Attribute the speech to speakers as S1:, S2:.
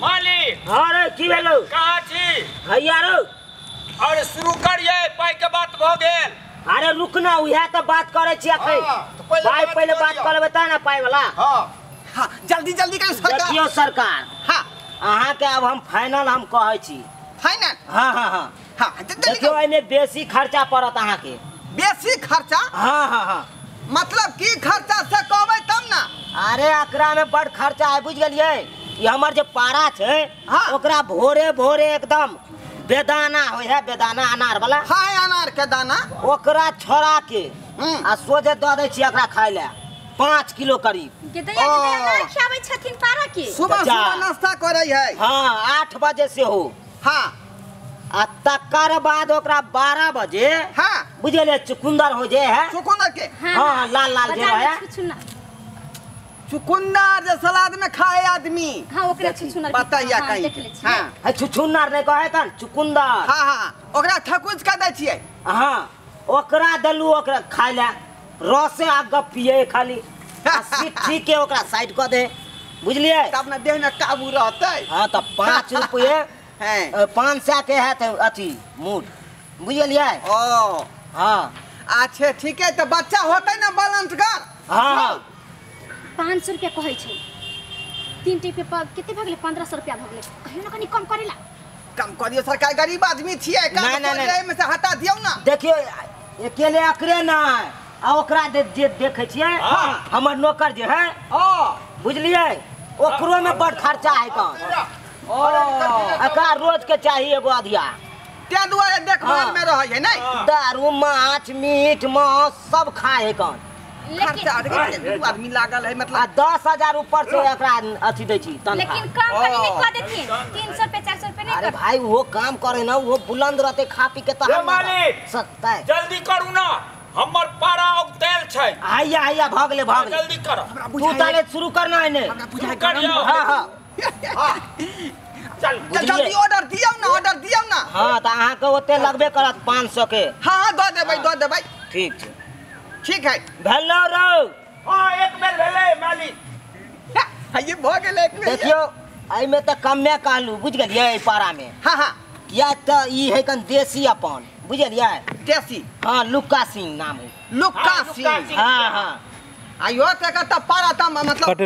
S1: मालिक।
S2: हां रे की भेलौ?
S1: कहाँ छी?
S2: हैया रो।
S1: अरे शुरू करिए, पाई के बात भ गेल।
S2: अरे रुक ना, उहे त बात करै छी अखै। पाई पहिले बात करबै त ना पाई वाला।
S3: हां हां जल्दी जल्दी करू सरकार।
S2: देखियो सरकार,
S3: हां
S2: अहाँ के अब हम फाइनल हम कहै छी।
S3: फाइनल?
S2: हां हां हां
S3: हां
S2: देखियो एमे बेसी खर्चा पड़त अहाँ के।
S3: बेसी खर्चा?
S2: हां हां हां
S3: मतलब की खर्चा से कहबै तब ना।
S2: अरे एकरा में बड़ खर्चा है, बुझ गेलियै? ई हमर जे पारा छै ओकरा भोरे भोरे एकदम बेदाना होय है, बेदाना अनार वाला।
S3: हां अनार के दाना
S2: ओकरा छोड़ा के आ सोझे द दै छी एकरा खाय ले 5 किलो करीब।
S4: गेदैया गेदैया अनार खियाबै छथिन पारा के।
S3: सुबह सुबह नाश्ता करै है।
S2: हां 8 बजे से हो।
S3: हां
S2: आ तकर बाद ओकरा 12 बजे।
S3: हां
S2: बुझलियै चुकुंदर हो जे है।
S3: चुकुंदर के?
S2: हां लाल लाल जे है
S3: चुकुंदर जे सलाद में खाए आदमी।
S4: हां ओकरा छुछुनर
S3: बताइया कहीं। हां
S2: है छुछुनर नहीं कहे तन चुकुंदर।
S3: हां हां ओकरा थकुच के दै छियै।
S2: हां ओकरा देलु ओकरा खाय ले रसे आ गप पिए खाली आ सिट्ठी के ओकरा साइड क दे, बुझलियै?
S3: तब ना देह में काबू रहतै।
S2: हां त 5 रुपये
S3: हैं
S2: 500 के है त अथी मूठ, बुझलियै?
S3: ओ
S2: हां
S3: अच्छा ठीक है। त बच्चा होतै ना बलंतगर।
S2: हां
S4: 500 रुपया कहै छै। 3 टिप पे कते भऽ गेलै? 1500 रुपया भऽ गेलै। कहियो ना कनी कम करेला।
S3: कम करियो सरकार, गरीब आदमी छियै, काम करे में से हटा दियौ ना।
S2: देखियो अकेले अकरे ना आ ओकरा जे देखै छियै हमर नौकर जे है, बुझलियै? ओकरो में बड़ खर्चा है कन।
S3: ओ
S2: एकरा रोज के चाहिए एगो अधिया,
S3: ते दुआरे देखभाल में रहै है नै।
S2: दारू माछ मीट मांस सब खाए है कन।
S3: खर्चा दू आदमी लागल है मतलब।
S2: 10,000 ऊपर से एकरा अथी दै छी तनख्वाह।
S4: लेकिन कम कनी नहीं कह देथिन, 300 रुपया 400 रुपया नहीं।
S2: अरे भाई वो काम करे ना, वो बुलंद रहते खा पी के त
S1: मालिक
S2: सकता है।
S1: जल्दी करू ना, हमर पारा उगतैल छै।
S2: हैया हैया भऽ गेलै भऽ गेलै,
S1: जल्दी कर।
S2: तू ताले शुरू करना है ने।
S1: हां
S2: हां
S1: चल
S3: जल्दी ऑर्डर दियौ ना, ऑर्डर दियौ ना।
S2: हां त अहाँ के ओते लगबे करत 500 के।
S3: हां हां the देबै the देबै।
S2: ठीक छै
S3: ठीक है।
S2: भेलौ रौ?
S1: हां एक बेर भेलै मालिक।
S3: हां ये भ गेलै एक बेर।
S2: देखियो एहिमे त कमे कहलू, बुझ गेलियै? एहि पारा में।
S3: हां हां
S2: किया त ई है कन देसी अपन, बुझलियै?
S3: देसी।
S2: हां लुक्का सिंह नाम है।
S3: लुक्का सिंह।
S2: हां हां
S3: आयो त पारा त मतलब